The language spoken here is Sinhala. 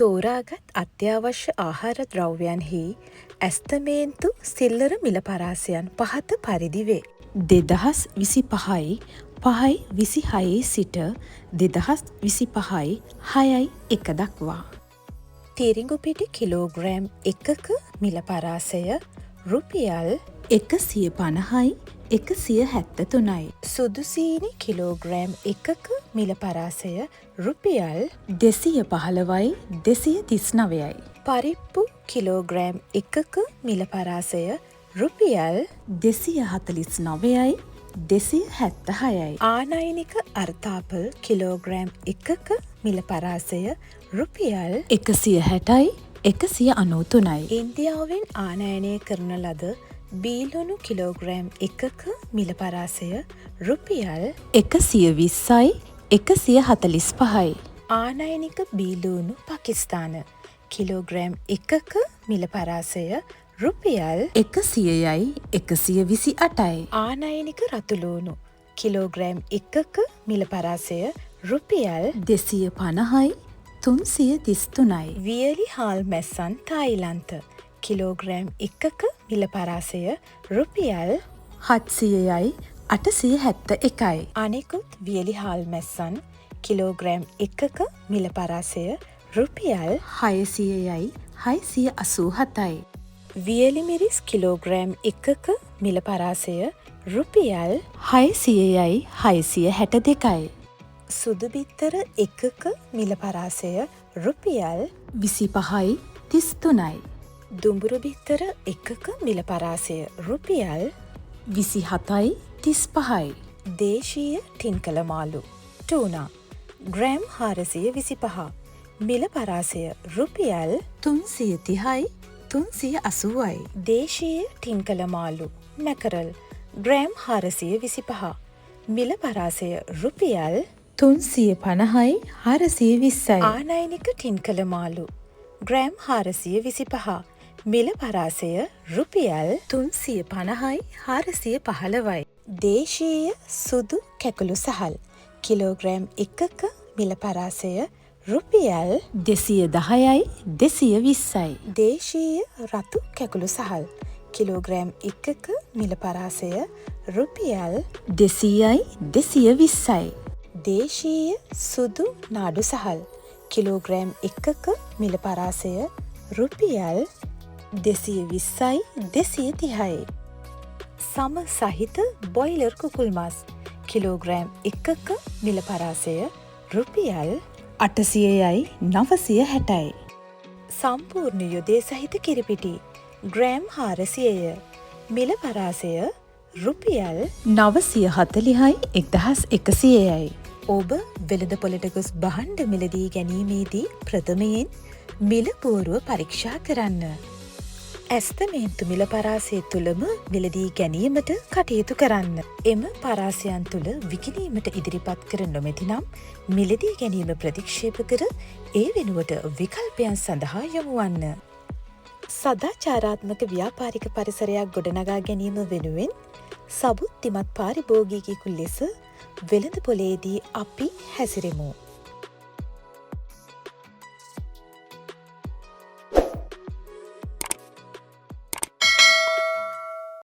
තෝරාගත් අත්‍යවශ්‍ය ආහාර ද්‍රව්‍යයන්හි ඇස්තමේන්තු සිල්ලර මිල පරාසයන් පහත පරිදි වේ. 2025.5.26 සිට 2025.6.1 දක්වා. තිරිඟු පිටි කිලෝග්‍රෑම් එකක මිල පරාසය රුපියල් 150යි 173යි. සුදු සීනි කිලෝග්‍රෑම් එකක මිල පරාසය රුපියල් 215යි 239යි. පරිප්පු කිලෝග්‍රෑම් එකක මිල පරාසය රුපියල් 249යි 276යි. ආනයනික අර්තාපල් කිලෝග්‍රෑම් එකක මිල පරාසය රුපියල් 160යි 193යි. ඉන්දියාවෙන් ආනයනය කරන ලද බීලුණු කිලෝග්‍රෑම් එකක මිල පරාසය රුපියල් 120යි 145යි. ආනයනික බීලූණු පකිස්තාන කිලෝග්‍රෑම් එකක මිල පරාසය රුපියල් 100යි 128යි. ආනයනික රතුලූණු කිලෝග්‍රෑම් එකක මිල පරාසය රුපියල් 250යි 333යි. වියලි හාල් මැස්සන් තායිලන්ත කිලෝග්‍රෑම් එකක මිල පරාසය රුපියල් 700යි 871යි. අනෙකුත් වියලි හාල් මැස්සන් කිලෝග්‍රෑම් එකක මිල පරාසය රුපියල් 600යි 687යි. වියලි මිරිස් කිලෝග්‍රෑම් එකක මිල පරාසය රුපියල් 600යි 662යි. සුදු බිත්තර එකක මිල පරාසය රුපියල් 25යි 33යි. දුඹුරු බිත්තර එකක මිල පරාසය රුපියල් 27යි 35යි. දේශීය ටින් කළ මාළු ටූනා ග්‍රෑම් 425 මිල පරාසය රුපියල් 330යි 380යි. දේශීය ටින් කළ මාළු මැකරල් ග්‍රෑම් 425 මිල පරාසය රුපියල් 350යි 420යි. ආනයනික ටින් කළ මාළු ග්‍රෑම් 425 මිල පරාසය රුපියල් 350යි 415යි. දේශීය සුදු කැකුළු සහල් කිලෝග්‍රෑම් එකක මිල පරාසය රුපියල් 210යි 220යි. දේශීය රතු කැකුළු සහල් කිලෝග්‍රෑම් එකක මිල පරාසය රුපියල් 200යි 220යි. දේශීය සුදු නාඩු සහල් කිලෝග්‍රෑම් එකක මිල පරාසය රුපියල් 220යි 230යි. සම සහිත බොයිලර් කුකුල් මස් කිලෝග්‍රෑම් එකක මිල පරාසය රුපියල් 800යි 960යි. සම්පූර්ණ යොදය සහිත කිරිපිටි ග්‍රෑම් 400ය. මිල පරාසය රුපියල් 940යි 1100යි. ඔබ වෙළඳපොළට ගොස් භාණ්ඩ මිලදී ගැනීමේදී ප්‍රථමයෙන් මිල පුවරුව පරීක්ෂා කරන්න. ඇස්තමේන්තු මිල පරාසය තුළම මිලදී ගැනීමට කටයුතු කරන්න. එම පරාසයන් තුළ විකිණීමට ඉදිරිපත් කර නොමැති නම් මිලදී ගැනීම ප්‍රතික්ෂේප කර ඒ වෙනුවට විකල්පයන් සඳහා යොමු වන්න. සදාචාරාත්මක ව්‍යාපාරික පරිසරයක් ගොඩනගා ගැනීම වෙනුවෙන් සබුද්ධිමත් පාරිභෝගිකයෙකු ලෙස වෙළඳ පොළේදී අපි හැසිරෙමු.